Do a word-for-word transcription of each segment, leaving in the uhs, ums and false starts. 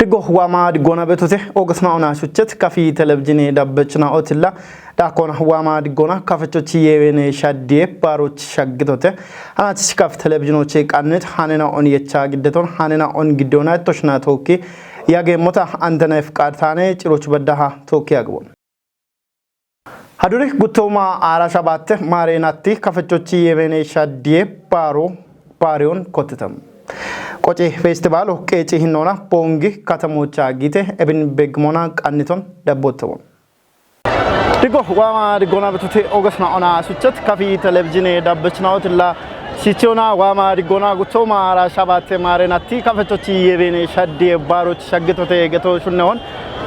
Go waama diggoona betote, Ogasna ona shuchet kafi televizhine dabbechna otilla, dakona waama diggoona kafechochi yewene shaddiye baroch shaggitote, hanach kafi televizhinoche qannet hanena on yecha giddeton, hanena on giddona toshna toki, yage mota antena ifqad tane, ciroch beddaha toki yagwon. Haduri guttoma aara shabatte maarenatti kafechochi yebene shaddiye baaro baariyon kottitam. Qoce festivalo qeeci hinnona bongi katamocha gite ebin begmona qanniton dabbottamon. Diggo waama diggona betute Ogasna ona shuchet kafi televizhine dabbechna otilla Sichona waama diggona guttoma aara shabatte maarenatti kafechochi yebene shaddiye baroch shaggitote geto shunneon.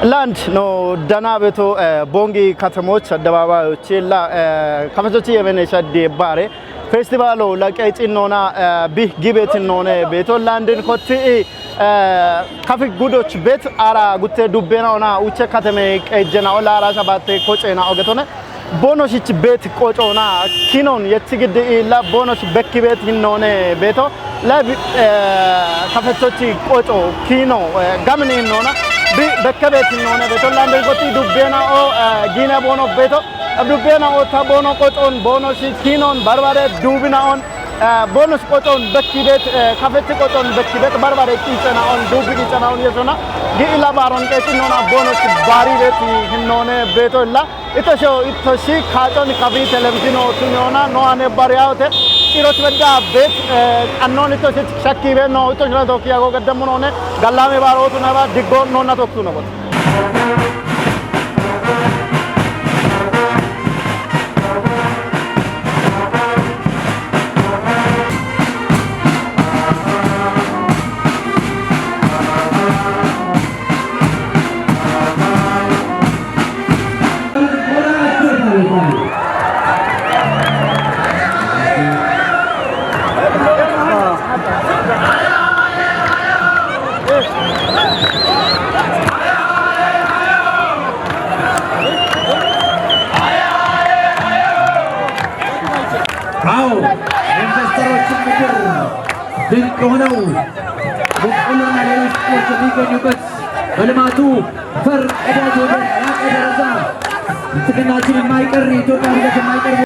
Land no dana beto, eh, bongi katamoch addabaabayoch la, eh, kafechochi yebene shaddiye bare. Festivalo la qeeci nona, eh, bi gibetin none beto landin kotti, eh, kafi gudoch bet ara gutte dubbena ona uche kateme qeejjena ola ara shabatte kocena ogetone. Bonoshich bet qocona kinon yetti giddi illa bonosh bekki bet hinnone beto. La bi, eh, kafechochi qoco kino, eh, gamni hinnona. Bi bekke bet hinnone beto. Lande goti dubbena o, eh, gine bono beto. Dubbena o ta bono qocon, bonoshi kinon, barbare dubina on, eh, bonosh qocon bekki bet, eh, kafechi qocon bekki bet, barbare qicena on, dubi qicena on yesona. Gi illa baron qeeci nona bonosh bari bet hinnone beto illa. Ito show, ito shi, kaacon kafi televizhino tuniona, no ane bariyaote, cirot bedda bet, eh, annon ito shi shakki be no, ito shira toki yago gaddamunone, gallame baro tunaba, diggo nonna tok tunabot. አዎ፣ የኢንቨስተሮችን ምድር ድንቅ የሆነው በቆሎና ሌሎች ምርቶች የሚገኙበት በልማቱ ፈር ቀዳጅ ወደ ላቀ ደረጃ ብልጽግናችን የማይቀር የኢትዮጵያ እድገት የማይቀር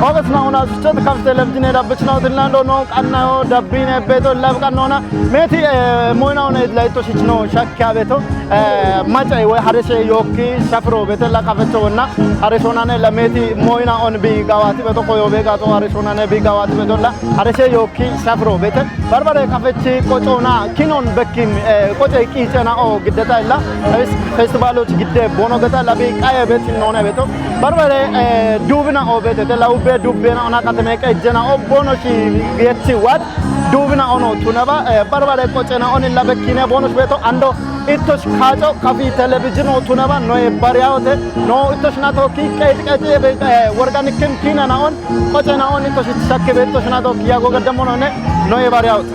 Ogasna ona shuchet kafi televizhine dabbechna otilla no qannayo dabbine beto lab qannona meti, eh, moyna ona idla ito shichno shakya beto. Eh, macay woy hareshe yokki shafiro bete la kafecho wonna haresho nane la meti moyna on bi gawati beto koyo be gato haresho nane bi gawati beto la hareshe yokki shafiro bete barbare kafechi qocona kinon bekkim, eh, qoce qicena o giddeta illa fes-, festivaloch gidde bono geta la bi qaye beti none beto barbare, eh, dubina o bete la ubbe dubbena ona kateme qejena o bonoshi yetti wat dubina ono tunaba, eh, barbare qocena on illa bekkine bonosh beto ando Ittosh kaaco kafi televizhino tunaba noye bariyaote no ittosh na tokki qeexi qeexi ebe, eh, worganikim kina na on qoce na on ittosh itti shakke be ittosh na tokki yago gaddamono ne noye bariyaote.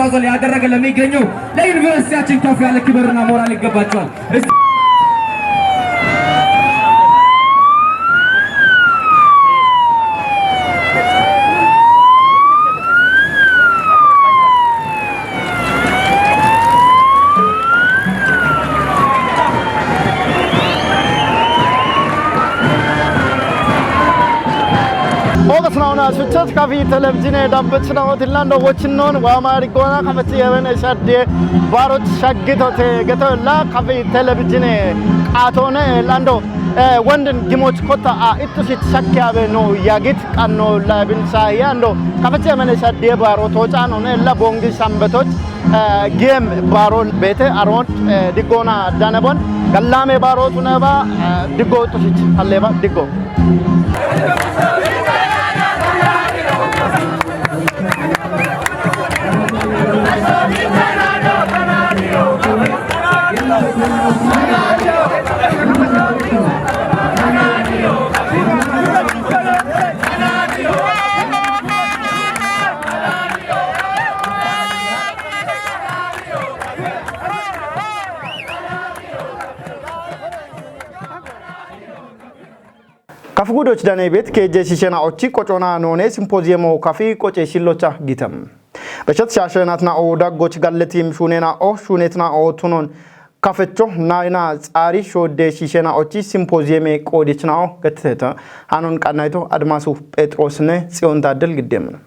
አስተዋጽኦ ያደረገ ለሚገኘው ለዩኒቨርሲቲያችን ከፍ ያለ ክብርና ሞራል ይገባቸዋል። Ogas nauna suchat kafi televizine dambet na otilan do wachin non wa ma rigona kafati yewen eshadde barot shaggitote geto la kafi televizine atone lando, eh, wandin gimoch kota a ittusit shakkiyabe no yagit kanno labin sayando kafati yewen eshadde barot ocano ne la bongi sambetoch, eh, game baro bete around, eh, digona danebon gallame baro tuneba, eh, digo tusit haleba digo. Kafi gudoch dane bet keje shishena ochi qocona none simpoziyeemo kafi qoce shillocha gitam. Beshat shashenatna o daggoch galletim shunena o shunetna o tunon kafecho nayna tsari shode shishena ochi simpoziyeeme qodichna o getteta. Hanon qannayto Admasu Pheexiroosinne Tsiyoon Taaddel giddemna.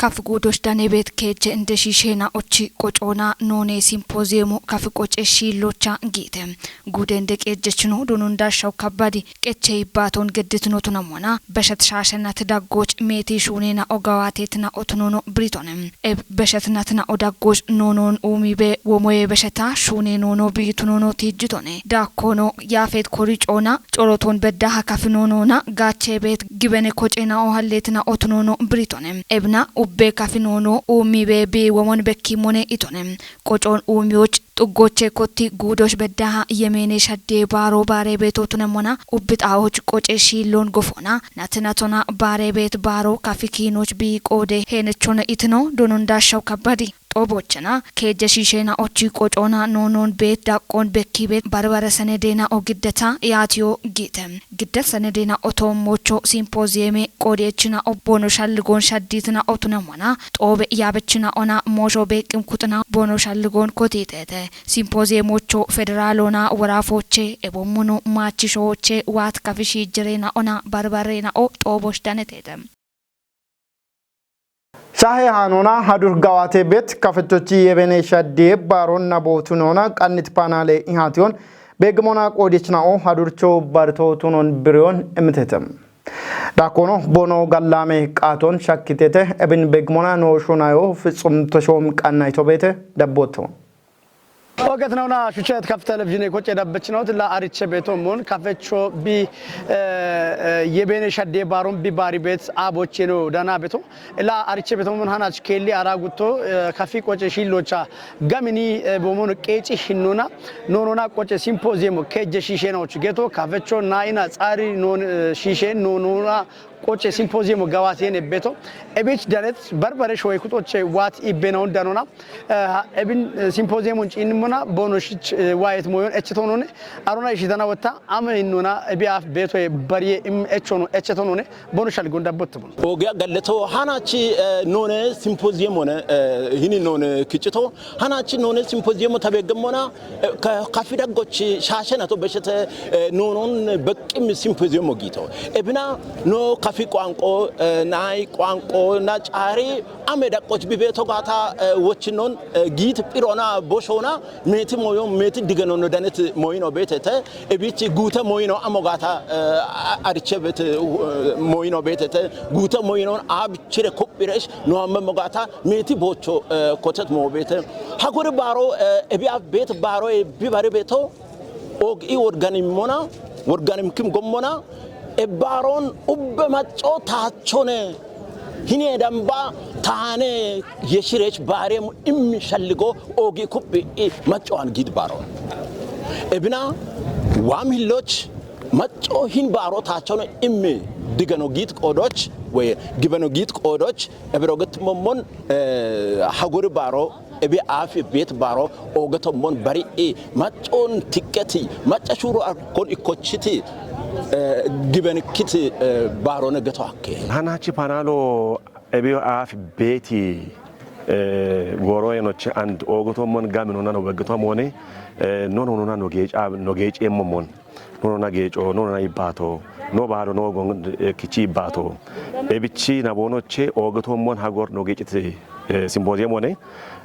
Kaf guudoch dane beet keeche inde shiisheena ochi qocoona noone simpoziyeemo kaf qoce shiillocha giite. Guude inde qeejjechino duno ndaashaw kabbadi qeche ibbaaton gedditino tunamona beshet shaashenat daggoch meeti shuuneena ogawaateetina otunono biritone. Eb beshetnatina odaggoch noonoon uumibe womoye besheta shuune noono biitunono tiijjitone. Daakkoono yaafeet kori coona coroton bedda hakafinoonona gaache beet gibene kocena o halleetina otunono biritone. Ebna ubbe kafinoono uumibe bi womon bekkimone itone. Qocoon uumiyoch xuggoche kotti guudosh beddaha yemeene shaddee baaro baare beetootunemona ubbi xaawoch qoce shiilloon gofoona. Natinatona baare beet baaro kafi kiinoch bi qoode heenechone itino donon daashaw kabbadi. Xoobochena keejje shiisheena ochi qocoona noonoon beet daqqoon bekki beet barbare senedeena o giddeta yaatiyo giite. Giddet senedeena otoommocho simpoziyeeme qoodiyechina obbono shalligoon shaddiitina otunamona xoobe yaabechina ona moosho beeqqim kuxina bono shalligoon kotiiteete. Simpoziyeemocho federaalona woraafoche ebommunu maachishowoche waat kafi shiijjireena ona barbareena o xoobosh daneteete. Shahe hanona hadur gawate bet kafetochi yebene shadde baron nabotunona qannit panale ihation begmona qodichnao hadurcho bartotunon biriyon emitetem. Dakono bono gallame qaton shakkitete ebin begmona no shunayo fitsum toshom qannayto bete dabboto. Oget nona shuchet kaf televizyon koche dabbech not la ariche beto mon kafecho bi, eh, eh, yebene shadde baron bi bari bet aboche no dana beto la ariche beto mon hanach kelli ara gutto, eh, kafi koche shillocha gamini, eh, bomon qeci hinnona nonona koche simpoziyeemo keje shishena och geto kafecho naina tsari non, eh, shishe nonona qoce simpoziyeemo gawaten ebbeto ebich daret barbare shoy kutoche wat ibena undanona, eh, ha, ebin, eh, simpoziyeemon cinnimona bono shich, eh, wayet moyon echetonone arona ishitana wata ama innona ebi af beto e Bariye im echono echetono ne bono shalgon dabbotto bono. Ogiya galleto hanachi, eh, none simpoziyeemone, eh, hini none kichito hanachi none simpoziyeemo tabegemona, eh, ka-, kafi daggochi shashe nato beshete, eh, nonon beqqim simpoziyeemo gito. Ebina no kafi qwanqo, eh, nay qwanqo na cari ame daqqoch bibeto gata, eh, wochinon, eh, git pirona boshona meti moyo meti digano no danet moyino betete. Ebichi gute moyino amo gata, eh, a-, ariche bete, eh, moyino betete. Gute moyino ab chire koppiresh no amme mogata meti bocho, eh, kotet mo bete. Hagore baro, eh, ebi ab bet baro e bi bare beto. Og i worganim mona, worganim kim gommona. E baron ubbe macho tachone. Hine damba tane yeshirech bare immi shalligo ogi kuppi i macho an gid baron. Ebina wam hilloch macho hin baro tachone immi digano gid qodoch we gibano gid qodoch. Ebiro get momon, eh, haguri baro ebi afi bet baro ogeto mon bari i machon tikketi macha shuru ar kon ikkochiti, eh, giben kiti, eh, barone geto akke. Hanachi panalo ebi afi beti, eh, goro enoche and ogeto mon gamino nano begeto mone, eh, nono nano gecha no geche momon. Nono na gecho, nono na ibato, no baro no gon, eh, kichi ibato. Ebichi na bonoche ogeto mon hagor no gechiti, eh, simpoziyeemone,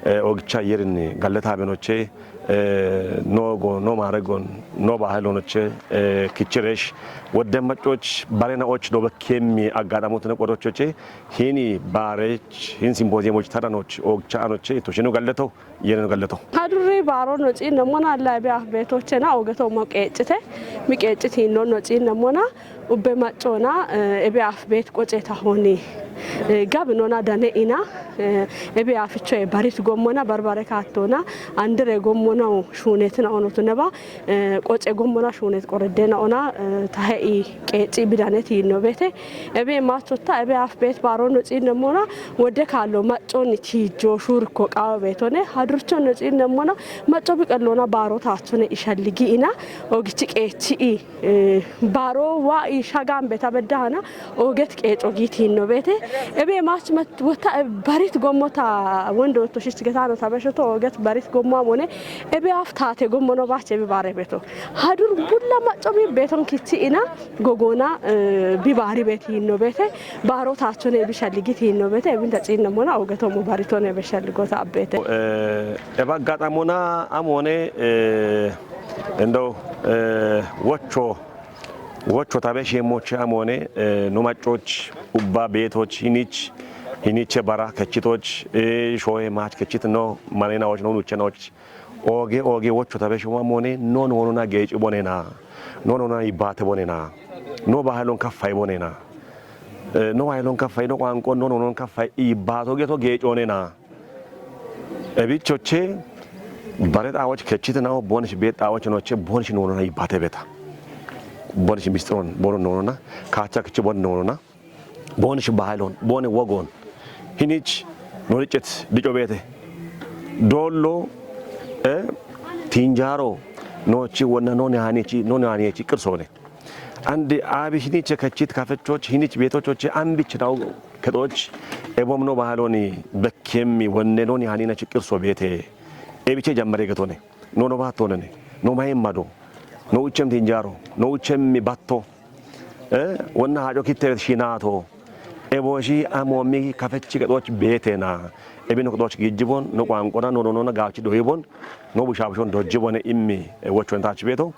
eh, ogcha yerin galleta benoche, eh, no go, no maregon, no bahelonoche, eh, kichiresh, wodde machoch, barena och do bekemi agadamotne qodochoche, hini barech, hin simpoziyeemoch tadanoch, ogcha anoche, toshino galleto, yenen galleto. Hadurri baro no cin namona la be af betochena ogeto mo qecite, mi qeciti no no cin namona, ubbe machona, eh, ebe af bet qoceta honi. Eh, gab nona dane ina, eh, ebe aficho e barit gommona, barbare katona, andere gommona shunetina onotu neba, eh, qoce gommona shunet qoredena ona, eh, tahe i qeci bidaneti no bete. Ebe machota, ebe af bet baro no cin namona, wodde kallo machoni tijo shurko qawa betone, hadurcho no cin namona, macho biqallona baro tachone ishalligi ina, ogichi qeci i, eh, baro wa i shagan beta bedahana, oget qeco giti no bete. Ebe mach mat wota, eh, barit gommota wondo to shich getano tabeshoto, oget barit gomma mone, ebe af tate gommono bache ebe bare beto. Hadur bulla macho bi beton kichi ina, gogona, eh, bi bari beti no bete, baro tachone bi shalligiti no bete, ebinta cinna mona, ogeto mo baritone be shalligota abbete. Eh, eba gatamona amone, eh, endo, eh, wocho, wocho tabe shemoche amone, eh, no machoch, ubba betoch, hinich, hiniche bara kechitoch, eh, shoye mach kechit no, manena och, no nuchenoch, Oge, oge, wocho tabe shoma mone, no, no, no, na gechi bonena. No, no, na ibate bonena. No, bahalon kafai bonena. Eh, no, bahalon kafai, no, kwanko, no, no, no, kafai, ibato geto gechi onena. Ebichoche, baret awoch kechite na, bonish bet awoch noche, bonish no, no, na ibate beta. Bonish mistron, bono no, no, na, kacha kichi bon no, no, na. Boni shi bahailon, boni wogon. Hinich, noni chet, dico bete. Dollo, eh, tinjaro, no chi wonna noni hani chi, noni hani chi kirsone. Andi abi hinich kachit kafechoch, hinich betochoch, ambi chinau ketoch, ebom no bahaloni, bekemi, wonne noni hani na chi kirso bete. Ebiche jammare getone. No no batonene. No mahimmado. No uchem tinjaro. No uchem mi batto. Eh, wonna hajo kitte shinato. Ebo shi amo mi kafechi kedoch betena. Ebi no kedoch gijibon, no kwanqona, no, no, no, no, gachi doibon, no bushabshon dojibon immi, e wochon tach beto.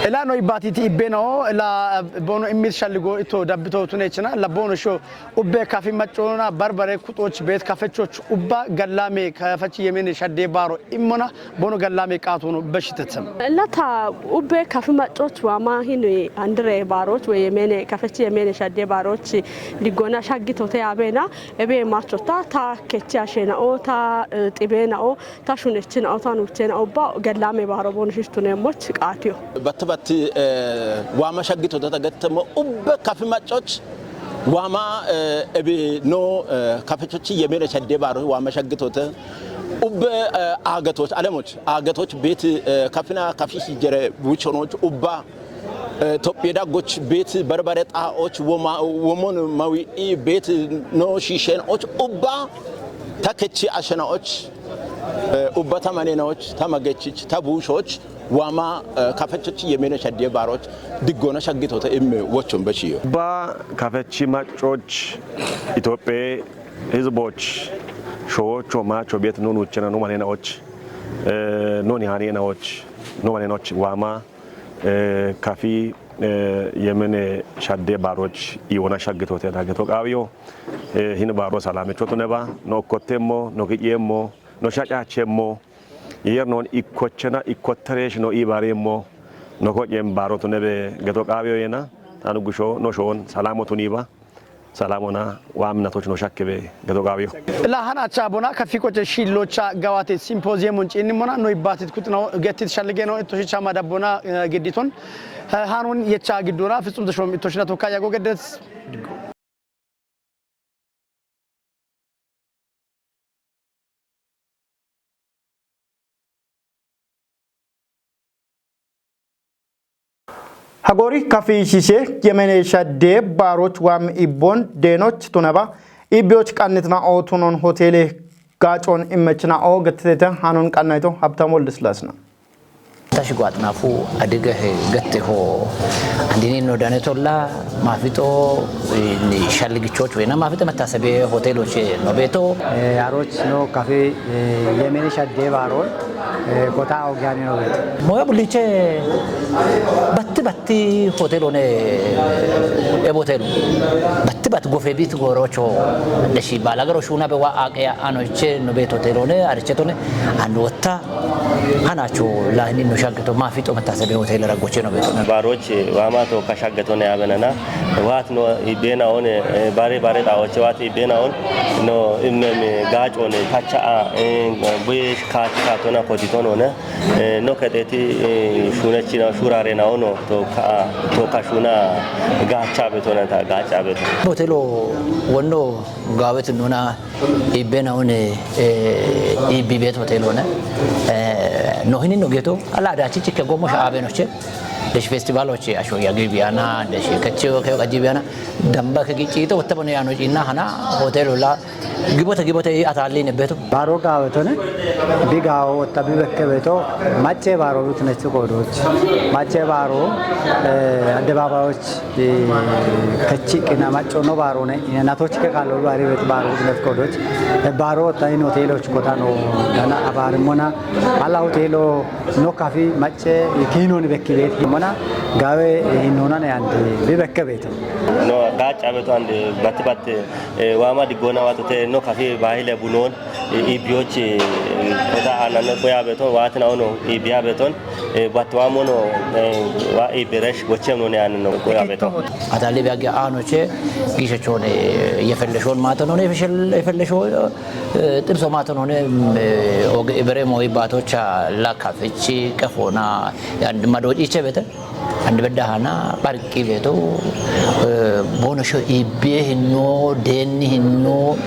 Ela no ibatiti ibbeno, ela, eh, bono immi shalligo ito dabbito tunechna, la bono sho, ubbe kafi machona, barbare kutoch bet kafechoch, ubba gallame kafachi yemene shadde baro immona, bono gallame qatono beshitetem. Lata ubbe kafi machoch wama hinu andre baroch we yemene kafechi yemene shadde baroch digona shaggi tote abena ebe machota ta kechi ashena o ta, eh, tibena o ta shunechina o ta nuchena obba gallame baro bon shistune moch qatiyo. Bat bat, eh, wama shaggi tote ta gettemo ubbe kafi machoch Wama, eh, ebi no, eh, kafechochi yemene shadde baro wama shaggitote. Ubbe, eh, agatoch, alemoch, agatoch beti, eh, kafina kafishi jere buchonoch ubba. Tophiya daggoch beet barbare xaa'och woma-, womon mawi'i beet no shiisheenoch ubba ta kechi ashenaoch, ubba ta manenaoch, ta magechich, ta buushoch, waama kafechoch yemene shaddiye baaroch diggona shaggitote imme wochon beshiyo. Ba kafechi maccoch Itophiya hizboch showocho macho beet no nuchena no manenaoch, no nihanenaoch, no manenaoch waama kafi yemene shadde baaroch iwona shaggitote dageto qaawiyo. Hin baaro salamechotu neba, no kottemo, no ki'yemo, no shacachemo, yer non ikkochena ikkotteresh no ibaremo, no ko'yem baarotu nebe geto qaawiyo yena, tanu gusho no shon salamotu niba. Salamona waa minatoch no shakkebe geto qaawiyo. La hana cha bona kafi qoche shillocha gawate simpoziyemun ciinnimona no ibbatit kutno gettit shalligeno ittoshicha madabbona, eh, gedditon. Eh, hanon yecha giddora Fitsum Tashom ittoshinatu kaya go geddet. Hagori kafi shishe yemene shadde baaroch waam ibbon deenoch tunaba ibbiyoch qannitna o tunon hotele gaacon immechna o gettete hanon qannayto Habtam Woldeslasna. Tashi gwaatnafu adige he gette ho andini no dane tolla mafito, eh, ni shalligichoch wena mafito matasabe hoteloche no beto. Eh, aroch no kafi, eh, yemene shadde baaron, eh, kota ogyani no beto. Moya buliche batti batti hotelone, eh, e hotel. Batti batti gofe bit gorocho. Deshi balagaro shuna be wa aqe anoche no beto hotelone, arechetone, and wotta Hanacho lahini no shaggeto mafito matasabe hotel ragoche no beto. Baaroch waama to ka shaggeto ne abenana. Wat no ibena one, eh, bare bare da oche wat ibena on. No imme me gach one pacha a, eh, buye kati kato na kotito no ne. Eh, no keteti, eh, shuna china shurare na ono to ka, to ka shuna gacha beto na ta gacha beto. Hotelo wonno gawet nuna Ibena one, eh, ibi bet hotel one. Eh, no hini no geto, ala da chichi ke gomo sha abeno che. Desh festival oche asho ya gibiana, desh kacho ke gajibiana. Damba ke gichi to wata bone ano inna hana hotel la. Gibote gibote atali ne beto. Baro gawe to ne. Bigawo wata bibekke beto. Mache baro lut ne chuko doch. Mache baro, eh, adebaba och. Kachi kina macho no baro ne, ina natoch ke kalo bari bet baro net kodoch. E baro ta in hotel och kota no dana abar mona. Ala hotel no kafi mache kino ni bekki bet mona. Gawe hinona ne andi bi bekke bet. No gacha beto andi batti batti, eh, wama di gona wato te no kafi bahile bunon. Ibiochi kota anan no koya beton watina ono ibia beton. Eh, batwa mono, eh, wa iberesh gochem no ne an no koya beto. Atali biya ge ano che gishe chone, eh, yefelleshon mato no ne yefellesho, eh, tibso mato no ne, mm, eh, og ibere mo ibato cha la kafichi kefona and mado iche bete. And bedahana barki beto, eh, bono sho ibe hinno, den hinno,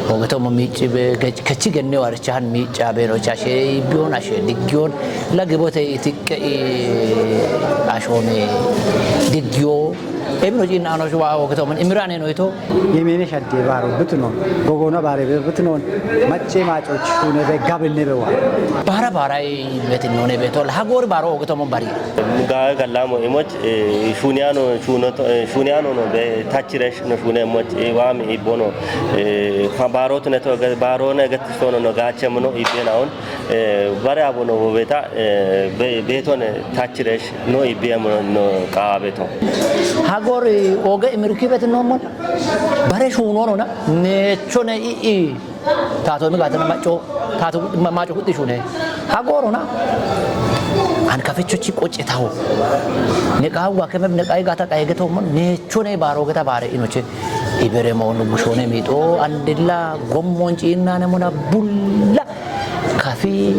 ogeto mo michi be, kachi genne war chan micha be no cha she ibe on ashe digyon. Lagi bote itike i ashone digyo. Ebino jin ano shwa ogeto man imrane no ito. Yemene shadde baro butnon. Gogona bare be butnon. Mache macho chune be gabne be wa. Bara bara i betin no ne beto. Hagor baro ogeto mo bari. Ga gallamo imoch, eh, shuniano shuno to, eh, shuniano no be tachiresh no shune moch, eh, wami ibono, eh, fa baro to ne to ga baro ne ga tistono no gache mono ibena on. Eh, bare abono beta, eh, be beto ne tachiresh no ibemo no ka beto. Hagori oge imirki bet no mon. Bare shuno no na ne chone i i. Tato mi gatana macho, tato ma-, macho kuti shune. Hagoro na. An kafecho chi koche taho. Ne ka wa keme ne ka gata ka geto mon ne chone baro geta bare inoche. Ibere mo no bushone mi to andilla gommon chinna ne mona bulla. Kafi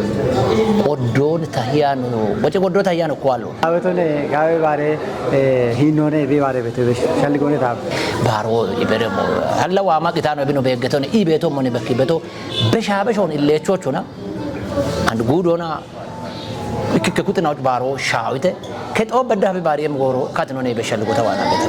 oddon tahiyano. Boche oddo tahiyano kwalo. Abetone gawe bare, eh, hinone be bare bete be shalligone ta. Baro ibere mo. Halla wa ma kitano bino be getone ibeto moni bekki beto. Besha beshon illechochona. And gudona. Kekutinauch baro shawite, keto bedda bi bari em goro katino ne beshal gota wana bete.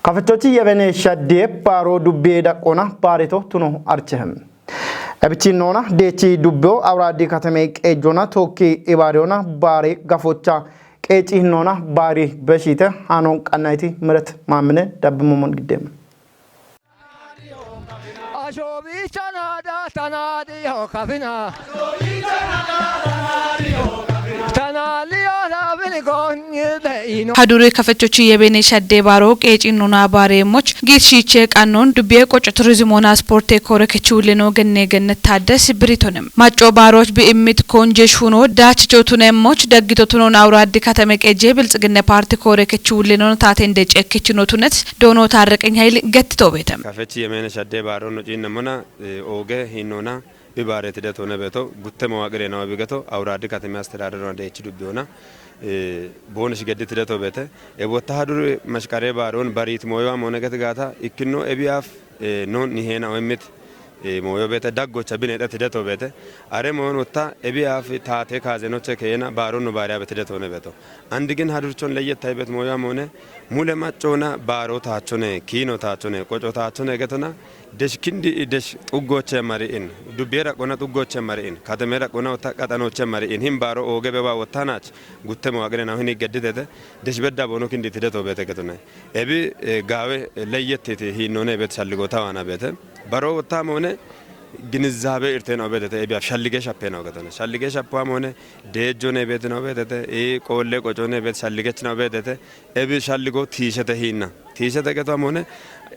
Kafechochi yebene shadde baro dubbe daqona barito tuno archehem. Ebichi nona dechi dubbo awradi katame qejona tokki ibariona bare gafocha qeci nona bari beshite hanon qannayti miret mamine dabbimomon giddem. Haduri kafechochi yebene shadde baro qeci nona bare moch git shiche qannon dubbiye qoco turizimona sporte kore kechulleno genne genne taddes biritonem. Macco baroch bi immit konje shuno dachicho tunemmoch daggito tunon awradi katame qeje biltsiginne parti kore kechulleno taten dece kechino tunet dono tarreqin hayl gettito betem. Kafechi yemene shadde baro no cinne mona, eh, oge hinona bi bare tide tone beto, gutte mawaqire no bigeto, awradi katame astedadero na dechi dubbiona, eh, bonish geddi tide to bete. E botta hadur mashqare baron barit moyo amone get gata, ikkinno ebi af, eh, non nihena oemmit, eh, moyo bete, daggocha bine da tide to bete. Are moyon wotta ebi af tate kazenoche kena baron no bariya bete de tone beto. Andi gin hadurchon leyet taybet moyo amone, mule maccona baro tachone, kino tachone, qoco tachone getona, desh kindi i desh tuggoche mari'in, dubbiye raqona tuggoche mari'in, katame raqona wotta qaxanoche mari'in, hin baro oge beba wottanach, gutte mawaqire naw hini gedditete, desh bedda bono kindi tide to bete getona. Ebi, eh, gawe, eh, leyet titi hinone bet shalligo tawana bete. Baro wotta mone, ግንዛቤ irtena obetete, ebi af shallige shappena ogetona. Shallige shappa mone, dejone betena obetete, e qolle qocone bet shalligechna obetete, ebi shalligo tishete hinna. Tishete geto mone,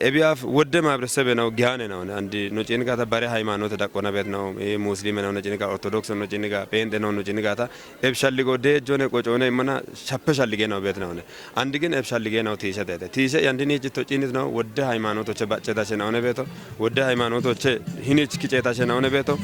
ebi af wodde mabrese bena gihane na one. Andi no ciniga ta bare haymanote daqona bet na, e muslime na one ciniga, ortodokse no ciniga, pente no no ciniga ta, eb shalligo dejone qocone mana shappe shallige na obet na one. Andi gin eb shallige na tishete te. Tishe yandi ni cito cinit na wodde haymanotoche bacce dashe na one beto. Wodde haymanotoche hinich kice dashe na one beto.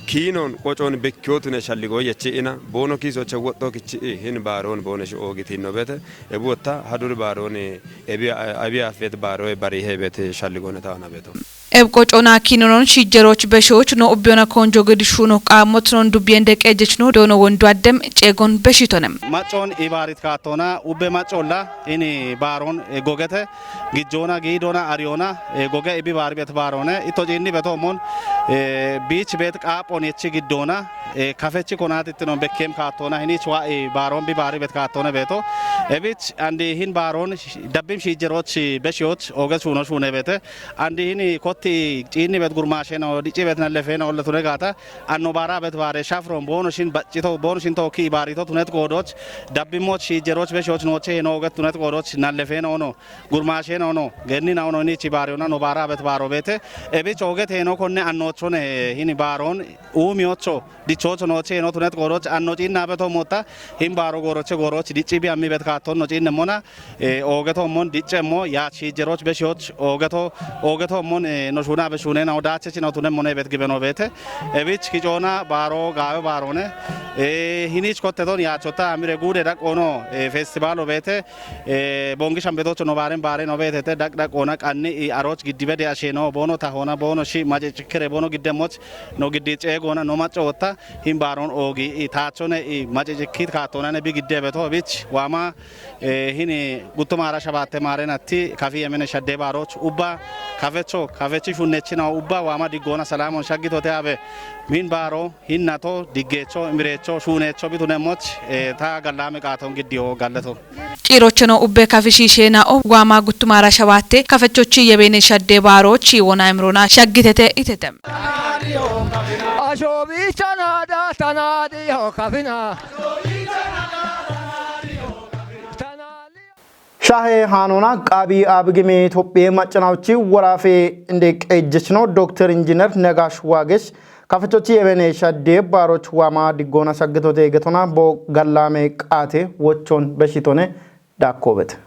Kinon qocon bekkiyotune shalligo yechi ina. Bono kisoche wotto kichi hin baron bone shi ogiti no bete. Ebu wotta hadur baron ebi, abi afet baro e bari hebet shalligo ne tawana beto. Eb qocona kinonon shijjeroch beshoch no ubbiona konjo gid shuno qamot non dubbiyen deqejech no dono wondu addem cegon beshitonem. Maccon ibarit kattona ubbe maccolla ini baron, eh, gogete gijjona gidona ariona, eh, goge ibi bari bet barone ito cinni betomon, eh, bich bet qapon yechi giddona, eh, kafechi konat ittinon bekkem kattona hini chwa, eh, baron bi bari bet kattone beto. Ebich andi hin baron sh-, dabbim shijjeroch beshiyoch oge shuno shune bete. Andi hini kotti cinni bet gurmashe no, dici bet nallefe no, olle tune gata, anno bara bet bare shafron bono shin baccito, bono shin tokki ibarito tunet godoch, dabbimoch shijjeroch beshoch noche no get tunet godoch, nallefe no no, gurmashe no no, genni na no ni ci bariona no bara bet baro bete, ebich oge teno konne annochone hini baron, umiocho, dichocho noche no tunet godoch, anno cinna beto motta, hin baro goroche goroch, dici bi ammi bet katon no cinne mona, eh, ogeto mon dicce mo ya chijjeroch beshoch ogeto, ogeto mon, eh, no shuna be shune na odache chino tune mone bet gibeno bete. Ebich kichona baro gawe barone. Eh, hinich kotte ton ya chota amire gude dak ono, eh, festival o bete. Eh, bongi shambetocho no baren bare no bete te dak dak ona qanni i aroch giddibe de asheno bono tahona bono shi maje chikere bono giddemoch no giddi cegona no macco wotta hin baron ogi i tachone i maje chikkit katona ne bi gidde beto bich wama Eh, hini guttumara shabatte mare natti kafi yemene shadde baroch ubba kafecho kafechi shunnechina ubba wama diggona salamon shaggitote abe min baro hinnato diggecho imirecho shunecho bitunemoch, eh, ta gallame qaton giddiyo gallato. Cirocheno ubbe kafi shishenao wama guttumara shabatte kafechochi yebene shadde barochi wona imrona shaggitete itetem. Asho bicha nada tanadi ho kafina. Shahe hanona qabi abigime Itophiya maccanawchi worafe inde qejjechno Dokter Injiner Negash Wagesh kafechochi ebene shadde baroch wama diggona shaggitote getona bo gallame qaate wochon beshitone dakkobet.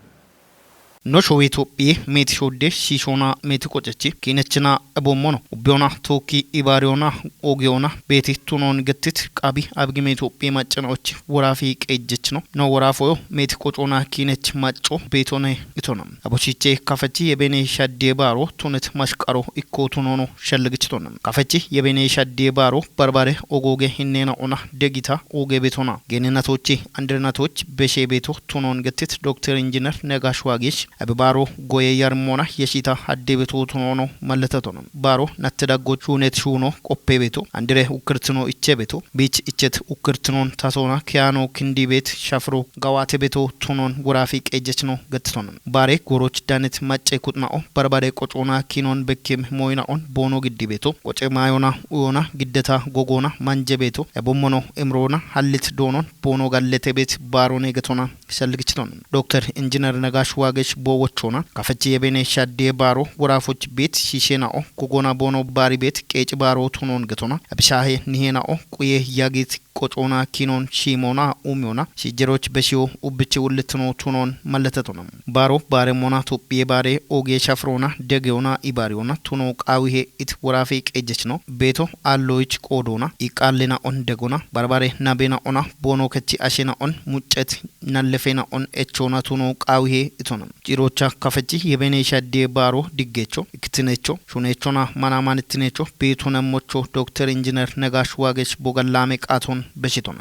No showe Itophiye meeti shodde shiishona meeti qocechi kiinechina ebommono ubbiona tookki ibaariona oogiona beeti tunoon gettit qaabi abigime Itophiye maccanaochi woraafi qeejjechino no woraafoyo meeti qocoona kiinech macco beetone itona. Aboshiche kafachi yebene shadde baaro tunet mashqaro ikko tunono shalligichitona. Kafachi yebene shadde baaro barbare ogooge hinnena ona degita ooge beetona. Geenenatochi andirenatoch beshe beeto tunoon gettit Dokter Injiner Negash Waagish abi baaro goye yarmona yeshita hadde beeto tunono mallatatona. Baaro natte daggo shuunet shuuno qoppe beeto andire ukkirtino iche beeto biich ichet ukkirtinon tasona kiyano kindi beet shafiro gawaate beeto tunoon woraafi qeejjechino gettitona. Baare goroch danet macce kuxna'o barbare qocoona kinon bekkim moyina'on boono giddi beeto qoce mayona uyona giddeta gogoona manje beeto ebommono imroona hallit doonon boono gallete beet baarone getona shalligichiton. Dokter Injiner Negash Waagesh boowochoona kafachi yebene shadde baaro woraafoch beet shiishena'o gogoona boono baari beet qeeci baaro tunoon getona abishaahe nihena'o quye yagit qocoona kinon shiimoona umiyoona shiijeroch beshiyo ubbichi wullitino tunoon mallatatona. Baaro baaremmoona Tophiye baare ooge shafirona degeyoona ibaariyoona tuno qaawihe it woraafi qeejjechino beeto aalloyich qoodoona iqaallena on degona barbare nabena ona boono kechi ashena on muccet nallefena on echoona tuno qaawihe itona. Cirocha kafechi yebene shadde baaro diggecho ikitinecho shunechona manamanitinecho beeto nemmocho Dokter Injiner Negash Waagesh bogallame qaaton beshitona.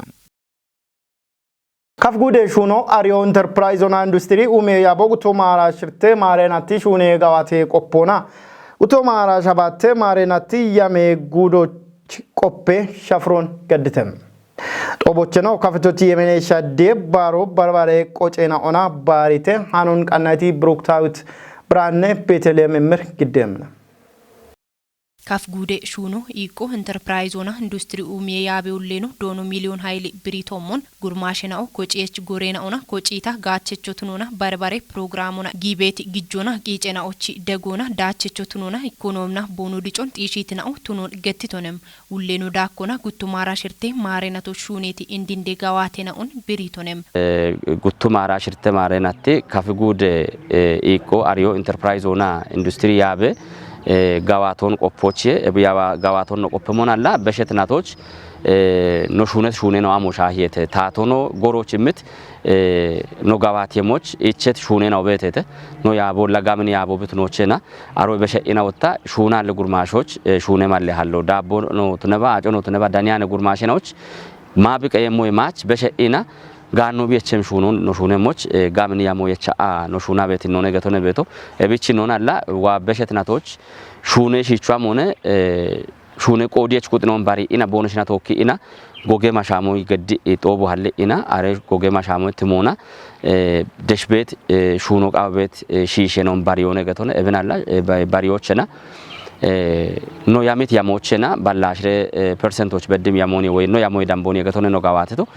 Kaf gude shuno Ariyo Enterprise ona industry ume yabo guto maara shirte maare natti shune gawate qoppona. Guto maara shabatte maare natti yame gudo ch-, qoppe shafron gaddite. Xobocheno kafetoti yemene shadde baaro barbare qocena ona baarite hanon qannayti Brooktaawit Biraanne Beeteliheem Immir giddemna. Kaf gude shuno iqqo enterprise ona industry umiye yaabe ulleno doono miliyon hayli biri tommon gurmaashena'o koci'ech goreena'ona kociita gaachecho tunona barbare programona giibeeti gijjona qiicena'ochi degona daachecho tunona ikonoomna boonu dicon xiishiitina'o tunon gettitonem. Ulleno daakkona guttumaara shirte maarenato shuuneeti indinde gawaatena'on biriitonem. Eh, guttumaara shirte maarenatti kafi guude, eh, iiqqo Ariyo Enterprise ona industry yaabe, eh, gawaaton qoppoochiye, ebi yawa gawaaton no qoppe monalla beshet natoch, eh, no shuunet shuune no amo shaahiyete. Taatono goroch immit, eh, no gawaat yemoch ichet shuune no beetete. No yaabo lagamin yaabo bit nochena. Aro beshe ina wotta shuunalle gurmaashoch, eh, shuune malle hallo. Daabbo no tuneba, aco no tuneba, daniyane gurmaashenoch. Ma bi qayemo maach beshe ina gaanno bi echem shuunon no shuunemoch, eh, gamin yamo yecha a no shuuna betin none getone beeto. Ebichi nonalla wa beshet natoch shuune shichwa mone, eh, shuune qoodiyech kuxinon bari ina boono shina tookki ina goge mashaamo geddi xoobu halle ina are goge mashaamo timoona, eh, deshbeet, eh, shuuno qabeet, eh, shiishenon bariyoone getone ebinalla, eh, ba-, bariyochena, eh, no yamit yamochena ballashire, eh, percentoch beddim yamooni woy no yamoy dambooni getone no gawaateto.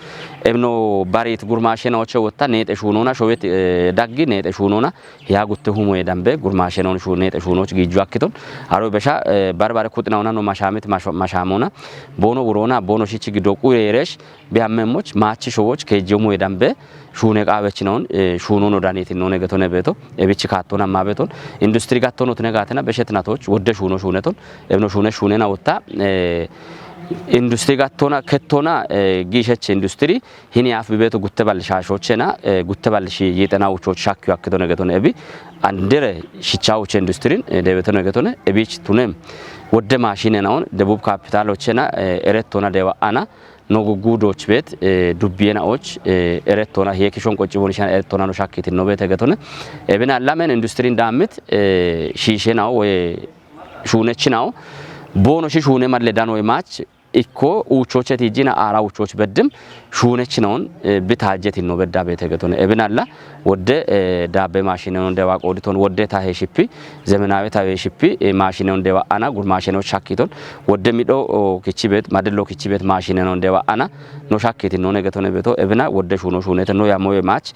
Ebno barit gurmaashenoche wotta neexe shuunona showet, eh, daggi neexe shuunona Yaa gutte humoye dambe gurmaashenon shuunexe shuunoch giijju akkiton. Aro besha, eh, barbare kuxinaona no mashamit masho-, mashamona. Boono wuroona, boono shichi gido qureeresh bihammemoch maachi showoch keejje humoye dambe shuune qaawechinaon, eh, shuunono danitin none getone beeto. Ebichi kaattona ma beeton. Industri gattono tine gaatena beshet natoch wodde shuuno shuuneton. Ebno shuune shuunena wotta, eh, industri gattona kettona, eh, giishech industri Hini af bibeeto gutte bal shaashochena, eh, gutte bal shi yixena uchoch shakkiyo akkidone getone ebi. Andere shicha uche industrin, eh, debetone getone ebich tunem. Wodde maashinenaon debub kapitalochena, eh, erettona dewa ana no gugudoch beet, eh, dubbiyenaoch, eh, erettona hiye kishon qocci bonishan erettona no shakkitin no beete getone. Ebina lamen industrin daammit, eh, shiishenao woy shuunechinawo boono shi shuune malle dano imaach ikko uuchoche tiijjina aara uuchoch beddim shuunechinaon, eh, bi taajjetin no bedda beete getone. Ebinalla wodde, eh, daabbe maashinenon dewa qooditon wodde tahe shippi, zemenaawe tahe shippi, eh, maashinenon dewa ana gurmaasheno shakkiton wodde midho, o, kichibet, madillo kichibet maashinenon dewa ana no shakkitin none getone beeto. Ebina wodde shuuno shuunete no yamoye maach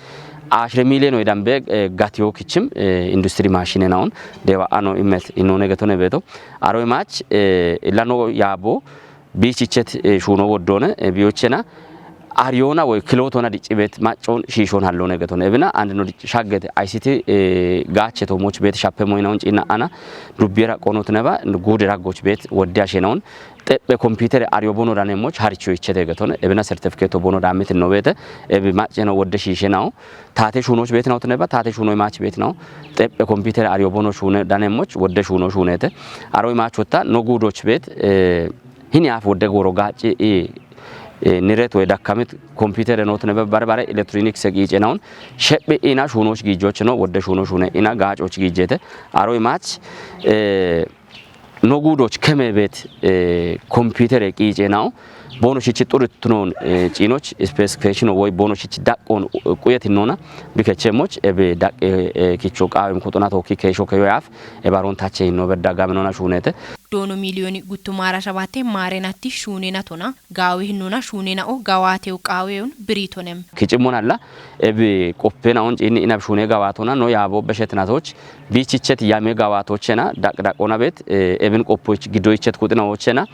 ashre miiliyono idambe, eh, gatiyo kichim, eh, industri maashinenaon dewa ano imet inone getone beeto. Aro imaach, eh, ilano yaabo biichichet, eh, shuuno woddone, eh, biyochena Ariyoona woy kilootona dicci beet maccoon shiishoon halloon egetone. Ebina and no dicci shaggete I C T, eh, gaache toomoch beet shappe moynaon ciinna ana dubbiye raqqoonot neba guude raggoch beet wodde ashenaon xeppe kompiitere ariyo bono danemoch haricho ichete egetone. Ebina sertifikeeto bono daamit no beete ebi macceno wodde shiishenao taate shuunoch beet naot neba taate shuuno imaach beet nao xeppe kompiitere ariyo bono shuune danemoch wodde shuuno shuunete. Aro imaach wotta no guudoch beet, eh, hini aaf wodde gooro gaacci i, eh, niret woy dakkamit kompiitere noot neba bare bare elektiroonikse giicenaon shephi ina shuunoch giijoch no wodde shuuno shuune ina gaacoch giijete. Aro imaach, eh, no guudoch keme beet, eh, kompiitere qiicenao bono shich xuritnoon, eh, ciinoch specification woy bono shich daqqoon, eh, quyetinnoona bikechemoch ebe daqqe, eh, kicho qaawem kuxuna tookki keesho keyo yaaf ebaroon tache hinno bedda gaminona shuunete. Doono miiliyooni guttumaara shabaate maarenatti shuunenatona gaawe hinnona shuunenao gawaateyo qaaweyon biriitonem. Kicimmonalla ebi qoppenaon ciinni inab shuune gawaatona no yaabo beshet natoch biichichet yame gawaatochena daq daqona beet, eh, ebin qoppoch giddoyichet kuxinaochena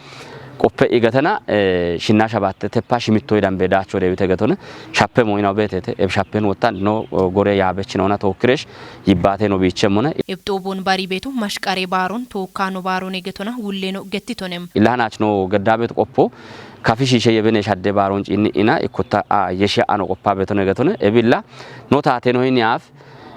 qoppe igatena, eh, shinna shabatte teppa shimittoy dambe daacho deewite getone shappe moynaw beetete eb shappen wotta no, eh, gore yaabechinona tookkiresh yibbaate no biichemmone. Ebxoobon bari beeto mashqare baaron tookka no baaron egetona wulleno gettitonem. Illahanach no geddaabet qoppo kafi shiishe yebene shadde baaron ciinni ina ikkutta a yeshe ano qoppa beetone getone ebilla no taate no hini aaf,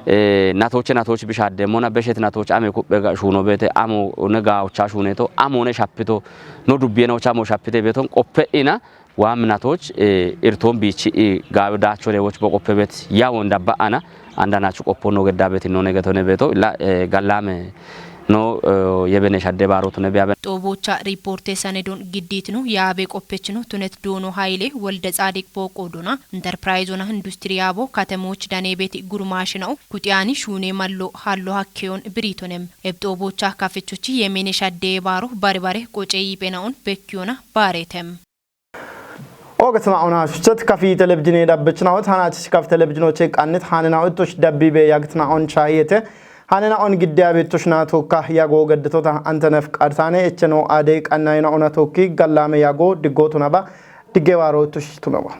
eh, natoche natoch bishadde mona beshet natoch ame kuppe ga shuuno beete amo ne gaocha shuuneto amo ne shapito no dubbiye no chamo shapite beeton qoppe ina waam natoch, eh, irton biichi i gaawe daacho deewoch bo qoppe bet yawon dabba ana andanachu qoppo no gedda bet no ne getone beeto illa, eh, gallame no, eh, yebene shadde baarotune biyabe. Xoobocha riippoorte sanedon giddiitino yaabe qoppechino tunet doono hayile wolde tsaadiq booqo dona interpirayizona industiriyaabo katemooch daneebeti gurmaashina'u kuxiyaani shuune mallo hallo hakkeyon biriitonem. Ebxooboocha kafichochi yemene shaddee baaro bare bare qoce yiiphena'on bekkiyona baareetem. Ogetna'on haashuchet kafi telebijine dabbechna'ot hanachich kaf telebijinoche qannit hanena'ot tush dabbibe yagtna'on chahiyete hanena'on giddiyabe tushna tokka yago geddetota antenef qartane echeno ade qannayina'ona tokki gallame yago diggotunaba diggewaaro tush tunaba.